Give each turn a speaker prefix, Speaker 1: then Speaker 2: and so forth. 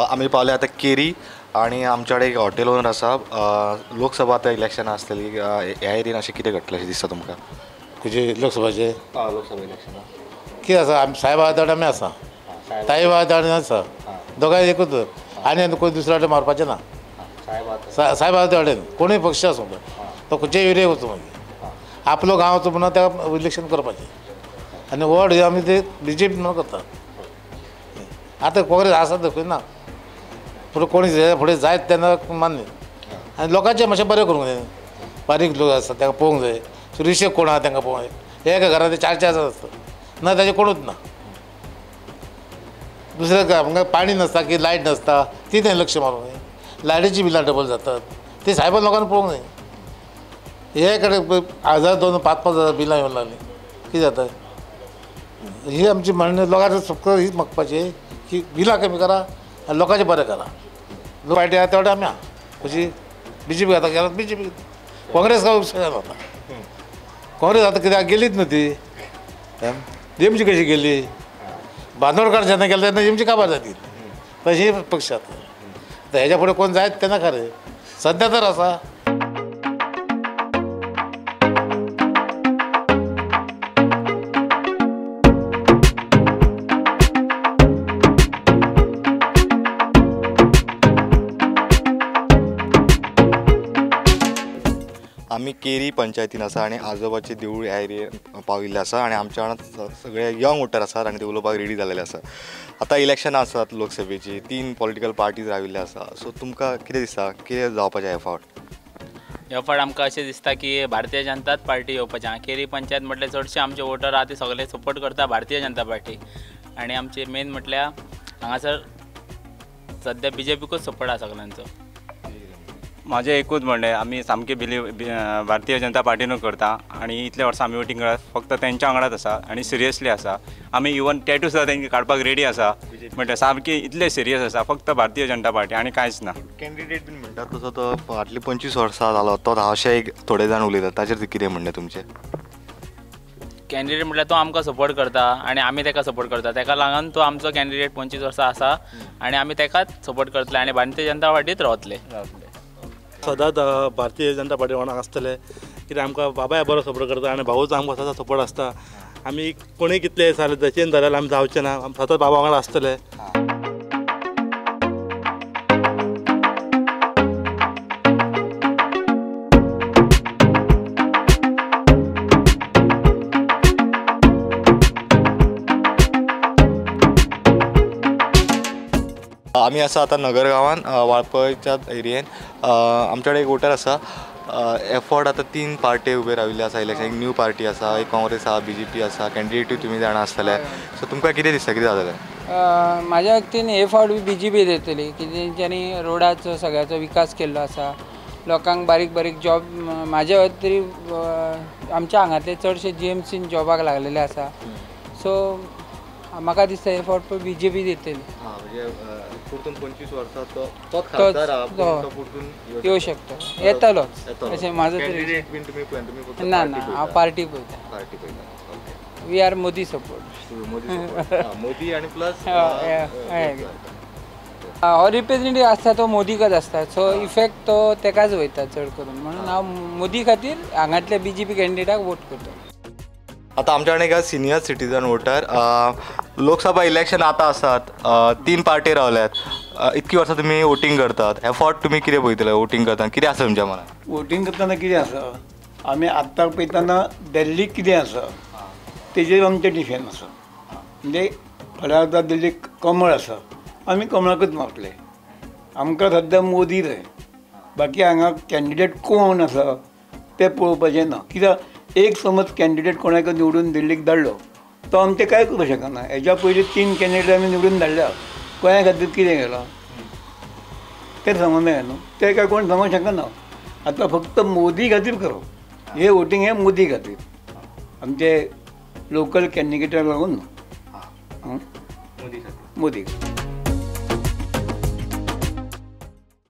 Speaker 1: आमी पावले आतां केरी आनी आमच्या कडेन एक हॉटेल ओनर आसा. लोकसभा आतां इलेक्शनां आसतली, ह्या एरियेन अशें कितें घडटलें अशें दिसता तुमकां?
Speaker 2: खंयचे लोकसभाचे?
Speaker 1: लोकसभा इलेक्शनां
Speaker 2: कितें आसा, आमी सायबा आहा आमी आसा, ताई आहा आसा, दोगांय एकूच आनी कोण दुसऱ्या वाटेन मारपाचें ना. सायब आहा त्या वाटेन कोणूय पक्ष आसूं तो खंयच्याय एरियेक वचूं, मागीर आपलो गांवचो म्हणून ताका इलेक्शन करपाचें. आनी वोट हे आमी ते बीजेपी म्हणून करता. आतां काँग्रेस आसा दाखय ना, पूण कोणी फुडें जायत तेन्ना मान्य. आनी लोकांचें मातशें बरें करूंक जाय. बारीक लोक आसता तांकां पळोवंक जाय, सुरक्षीत कोण आहा तांकां पळोवंक जाय. एका घरांत 4 4 जाण आसता ना, ताजें कोणूच ना. दुसरें आमकां पाणी नासता की लायट नासता, ती तें लक्ष मारूंक जाय. लायटीची बिलां डबल जातात, ती सायबा लोकांनी पळोवंक जाय. हे कडेन 1000 2 5 5 हजार बिलां येवन लागलीं, कितें जाता? ही आमची म्हणणें लोकांक फक्त हीच मागपाची की बिलां कमी करा आनी लोकांचें बरें करा. लोक पार्टी आहा तेवटे आमी आहा, कशी बीजेपी आतां गेला, बीजेपी काँग्रेस काय उपयोग जाता. काँग्रेस आतां कित्याक गेलीच न्हू ती, एमची कशी गेली? बांदोडकार जेन्ना गेले तेन्ना एमची काबार जाती. तशी पक्ष आतां आतां हेज्या फुडें कोण जायत तेन्ना खरें सद्या तर आसा.
Speaker 1: आमी केरी पंचायतीन आसा आनी आजोबाचें देवूळ ह्या एरियेन पाविल्लें आसा आनी आमच्या वांगडा सगळे यंग वोटर आसात आनी ते उलोवपाक रेडी जाल्ले आसा. आतां इलेक्शनां आसात लोकसभेची, 3 पॉलिटिकल पार्टीज राविल्ले आसा. सो तुमकां कितें दिसता, कितें जावपाचें ह्या फावट?
Speaker 3: ह्या फावट आमकां अशें दिसता की भारतीय जनताच पार्टी येवपाची. केरी पंचायत म्हटल्यार चडशे आमचे वोटर आहा ते सगळे सपोर्ट करता भारतीय जनता पार्टी. आनी आमचे मेन म्हटल्यार हांगासर सद्या बीजेपीकूच सपोर्ट आसा सगळ्यांचो.
Speaker 4: म्हाजें एकूच म्हणणें, आमी सामकें बिलीव भारतीय जनता पार्टीनूच करता आनी इतले वर्सां आमी वोटींग करता फक्त तेंच्या वांगडाच आसा आनी सिरियसली आसा. आमी इवन टॅटू सुद्दां तेंकां काडपाक रेडी आसा, म्हणल्यार सामकी इतले सिरियस आसा, फक्त भारतीय जनता पार्टी आनी कांयच ना.
Speaker 1: कॅन्डिडेट बीन म्हणटात तसो तो फाटलीं 25 वर्सां जालो तो अशें एक थोडे जाण उलयतात, ताचेर कितें म्हणणें तुमचें?
Speaker 3: कॅन्डिडेट म्हटल्यार तो आमकां सपोर्ट करता आनी आमी ताका सपोर्ट करता, ताका लागून तो आमचो कॅन्डिडेट 25 वर्सां आसा आनी आमी ताकाच सपोर्ट करतले आनी भारतीय जनता पार्टीत रावतले.
Speaker 5: सदांच भारतीय जनता पार्टी वांगडा आसतले, कित्याक आमकां बाबाय बरो सपोर्ट करता आनी भाऊच आमकां सदांच सपोर्ट आसता. आमी कोणूय कितले जालें चेंज जाल्यार आमी जावचें ना, आमी सदांच बाबा वांगडा आसतले.
Speaker 1: आमी आसा आतां नगर गांवान वाळपयच्या एरियेन. आमच्या कडेन एक वोटर आसा. एफर्ट आतां 3 पार्टी उबे राविल्ले आसा इलेक्शन, एक न्यू पार्टी आसा, एक काँग्रेस आसा, बीजेपी आसा. कॅन्डिडेटूय तुमी जाणा आसतले. सो तुमकां कितें दिसता, कितें जातलें?
Speaker 6: म्हाज्या वतीन हे फावट बीजेपी येतली, की तेंच्यांनी रोडाचो सगळ्याचो विकास केल्लो आसा, लोकांक बारीक बारीक जॉब. म्हाज्या वतीन तरी आमच्या हांगांतले चडशे जीएमसीन जॉबाक लागलेले आसा. सो म्हाका दिसता हे फावट बीजेपी येतली.
Speaker 1: परतून 25 वर्सां तो खासदार
Speaker 6: येवं शकता, येतलो अशें म्हाजो तरी. ना ना, हांव पार्टी पळयता. We are Modi support.
Speaker 1: Modi आनी प्लस
Speaker 6: हो रिप्रेझेंटेटिव्ह आसता तो मोदीकच आसता, सो इफेक्ट तो तेकाच वयता चड करून, म्हणून हांव मोदी खातीर हांगांतल्या बीजेपी कॅन्डिडेटाक वोट करता.
Speaker 1: आतां आमच्या कडेन एक senior citizen voter. Lok Sabha election आतां आसात, 3 पार्टी रावल्यात, इतकी वर्सां तुमी वोटींग करतात, हे फावट तुमी कितें पळयतले वोटींग करतना, कितें आसा तुमच्या मनात?
Speaker 7: वोटींग करतना कितें आसा, आमी आत्तां पळयतना दिल्लीक कितें आसा तेजेर आमचें डिफेंड आसा. म्हणजे फाल्यां आतां दिल्लीक कमळ आसा, आमी कमळाकूच मारतले. आमकां सद्या मोदी जाय, बाकी हांगा कॅन्डिडेट कोण आसा तें पळोवपाचें ना. कित्याक एक समज कॅन्डिडेट कोणाक निवडून दिल्लीक धाडलो तो आमचें कांय करूं शकना. हेज्या पयलीं 3 कॅन्डिडेट आमी निवडून धाडल्या, गोंया खातीर कितें केलां तें सांगूंक मेळना न्हू, तें काय कोण सांगूंक शकना. आतां फक्त मोदी खातीर करप हें वोटींग, हें मोदी खातीर, आमचे लोकल कॅन्डिडेटाक लागून न्हू, मोदी खातीर.